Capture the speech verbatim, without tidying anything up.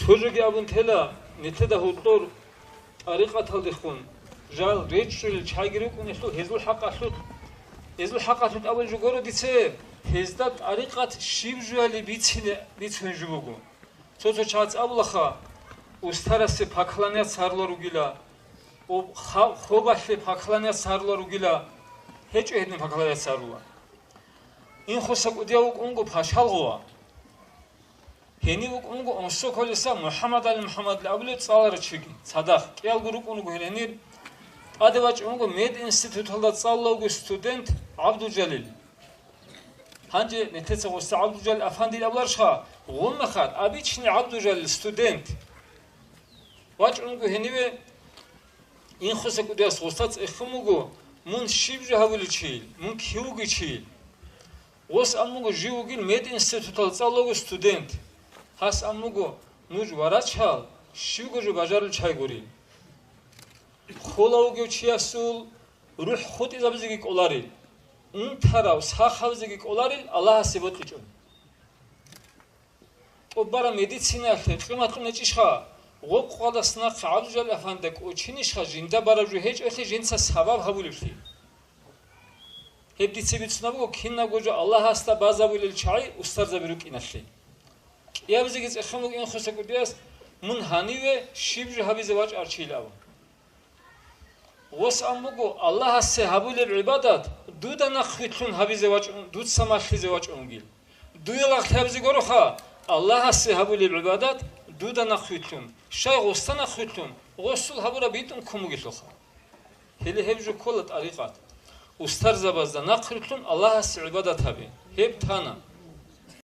Цо жоги абун тела, нилъеда гьоркьор тӀарикъаталдехун жал речӀчӀулел чагӀи рукӀунелъул гьезул хӀакъалъулъ, гьезул хӀакъалъулъ абулеб жо гуро дица, гьезда тӀарикъат щиб жояли бицине бицунеб жо буго. Цо-цо чагӀаз абулаха, устарасе поклоняться гьарулел ругила, об-, ха-, хобалъе поклоняться гьарулел ругила, гьечӀо гьедин поклоняться гьарула. Инхоса кӀудияв вукӀунго пашалгъува. Гьенив вукӀунго Онсоколиса МухӀаммад ГӀали МухӀаммадли абулев цӀаларав чиги, цадахъ кӀиялго рукӀун руго гьенир. ТӀаде вачӀун вуго мединституталда цӀалулевго студент ГӀабдулжалил. Гьанже нилъеца гъосда ГӀабдулжалил афандиян абуларищха, гъумахъад, обычный ГӀабдулжалил студент. ВачӀун вуго гьениве, инхоса кӀудияс гъосда цӀехун вуго, мун щиб жо гьавулев чийил, мун кив вугев чийил. Гъос абун буго, жив вугин мединституталда цӀалулевго студент. Гьас абун буго, нуж врачал щибго жо бажарулел чагӀи гурин. Холев вугев чиясул рухӀ хутӀизабизеги кӀоларил, унтарав сах гьавизеги кӀоларил Аллагьасе бокьичӀо. ТӀубараб медицинаялъе къимат кьун гьечӀищха, гъоб къоялдаса нахъе ГӀабдулжалил афанди кӀочинищха, жинда бараб жо гьечӀолъи жинца сабаб гьабулеблъи. Гьеб дица бицунеб буго кинабго жо Аллагьасда базабулел чагӀи устарзаби рукӀиналъе. КӀиабизеги цӀехун буго инхоса кӀудияс, мун гьаниве щиб жо гьабизе вачӀарав чийилан абун. Гъос абун буго, Аллагьасе гьабулеб гӀибадат дуда нахъвилълъун гьабизе вачӀун, дуца малъизе вачӀун вугил. Дуе лагълъи гьабизе гуроха, Аллагьасе гьабулеб гӀибадат дуда нахъвилълъун, щай гъосда нахъвилълъун, гъосул гьабураб битӀун ккун бугелъулха. Гьеле гьеб жо ккола тӀарикъат. Устарзабазда нахърилълъун Аллагьасе гӀибадат гьабе. Гьеб тана.